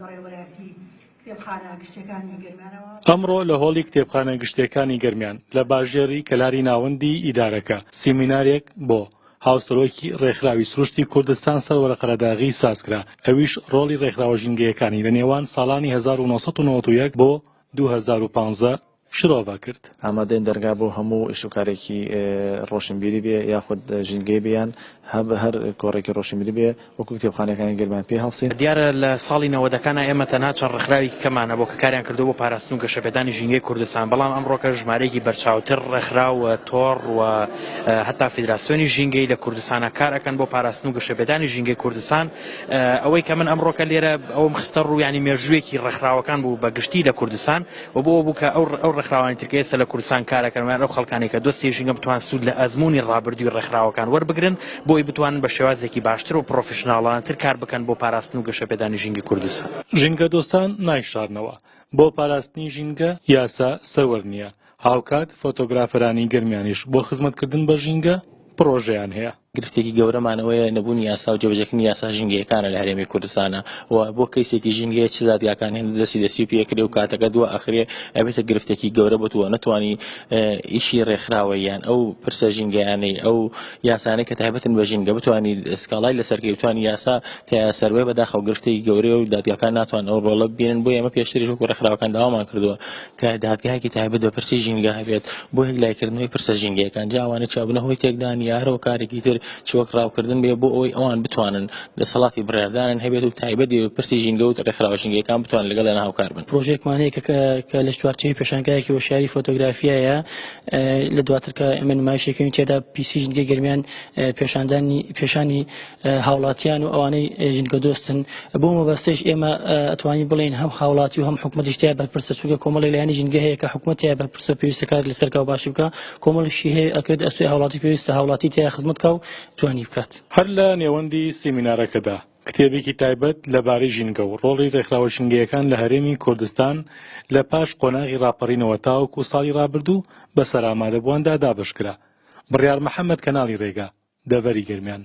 بەڕێوەبەرایەتی کتێبخانە گشتیەکانی گەرمیانەوە. ئەمڕۆ لە هۆڵی کتێبخانە گشتیەکانی گەرمیان لە باژێڕی کەلاری ناوەندی ئیدارەکە سیمینارێک بۆ هاوسەرۆکی ڕێکخراوی سروشتی کوردستان سەروەرە قەرەداغی سازکرا ئەویش ڕۆڵی ڕێکخراوە ژینگەیەکانی لە نێوان ساڵانی 1991 بۆ 2015 شرۆڤە کرد. ئامادەین دەرگا بۆ هەموو ئیش و کارێکی ڕۆشنبیری بێ یاخود ژینگەیی بێ یان هەر کۆڕێکی ڕۆشنبیری بێ وەکو کتێبخانەکانی گەرمیان پێی هەڵسین. دیارە لە ساڵی نەوەدەکانا ئێمە تەنها چەند ڕێکخراوێکی کەمان هەبوو کە کاریان کردووە بۆ پاراستن و گەشەپێدانی ژینگەی کوردستان، بەڵام ئەمڕۆکە ژمارەیەکی بەرچاوتر ڕێکخراو و تۆڕ و هەتا فیدراسیۆنی ژینگەیی لە کوردستانا کار ئەکەن بۆ پاراستن و گەشەپێدانی ژینگەی کوردستان. ئەوەی کە من ئەمڕۆکە لێرە ئەوەم خستە ڕوو یانی مێژوویەکی ڕێکخراوەکان بوو بە گشتی لە کوردستان، و بۆ ئەوە بوو کە ئەو ئەو ڕێکخراوانەی تر کە ئێستا لە کوردستان کارەکەن و یان ئەو خەڵکانەی کە دۆستی ژینگەن بتوان سوود لە ئەزموونی ڕابردووی ڕێکخراوەکان وەربگرن بۆ ئەوەی بتوانن بە شێوازێکی باشتر و پڕۆفیشناڵانەتر کار بکەن بۆ پاراستن و گەشەپێدانی ژینگەی کوردستان. ژینگەدۆستان نایشارنەوە، بۆ پاراستنی ژینگە یاسا سەروەر نییە، هاوکات فۆتۆگرافەرانی گەرمیانیش بۆ خزمەتکردن بە ژینگە پڕۆژەیان هەیە. گرفتێکی گەورەمان ئەوەیە نەبوونی یاسا و جێبەجێکردنی یاسا ژینگەیەکانە لە هەرێمی کوردستانە و بۆ کەیسێکی ژینگەیە چ دادگاکان هێندە دەستی دەستی پێکرێ و کاتەکە دوا ئەخرێ ئەبێتە گرفتێکی گەورە بۆ تۆ نەتوانی ئیشی ڕێکخراوەیان ئەو پرسە ژینگەیانەی ئەو یاسانەی کە تایبەتن بە ژینگە بتوانی سکاڵای لەسەرکەی بتوانی یاسا تیا سەروێ بەداخەوە گرفتێکی گەورەیە و دادگاکان ناتوان ئەو ڕۆڵە ببینن بۆ ئێمە پێشتریش وەکو ڕێکخراوەکان داوامان کردووە کە دادگایەکی تایبەت بە پرسی ژینگە هەبێت بۆ یەکلایکردنەوەی پرسە ژینگەیەکان جا ئەوانەی چابنە هۆی تێکدان یا هەر هۆکارێکی تر چ وەک ڕاوکردن بێ بۆ ئەوەی ئەوان بتوانن دەسەڵاتی بڕیاردانن هەبێت و تایبەت بێ بە پرسی ژینگە و ڕێکخراوە ژینگەیەکان بتوانن لەگەڵیان هاوکار بن. پرۆژەیەکمان هەیە کە کە لە چوارچێوەی پێشانگایەکی هۆشیاری فۆتۆگرافیایە لە دواتر کە ئێمە نمایشێکەکەین تێدا پیسی ژینگەی گەرمیان پێشاندانی پێشانی هاوڵاتیان و ئەوانەی ژینگەدۆستن، بۆ مەبەستەیش ئێمە ئەتوانین بڵێین هەم هاوڵاتی و هەم حکومەتیش تیا بەرپرسە، چونکە کۆمەڵێک لایەنی ژینگە هەیە کە حکومەت تیا بەرپرسە و پێویستە کار لەسەر کا و باشی بکا، کۆمەڵیشی هەیە ئەکەوێتە ئەستۆی هاوڵاتی پێویستە هاوڵاتی تیا خزمەت کا و جوانی بکات. هەر لە نێوەندی سیمینارەکەدا کتێبێکی تایبەت لەبارەی ژینگە و ڕۆڵی ڕێکخراوە ژینگەیەکان لە هەرێمی کوردستان لە پاش قۆناغی ڕاپەڕینەوە تاوەکو ساڵی ڕابردوو بەسەر ئامادەبوواندا دابەشکرا. بڕیار محەمەد کەناڵی ڕێگا، دەڤەری گەرمیان.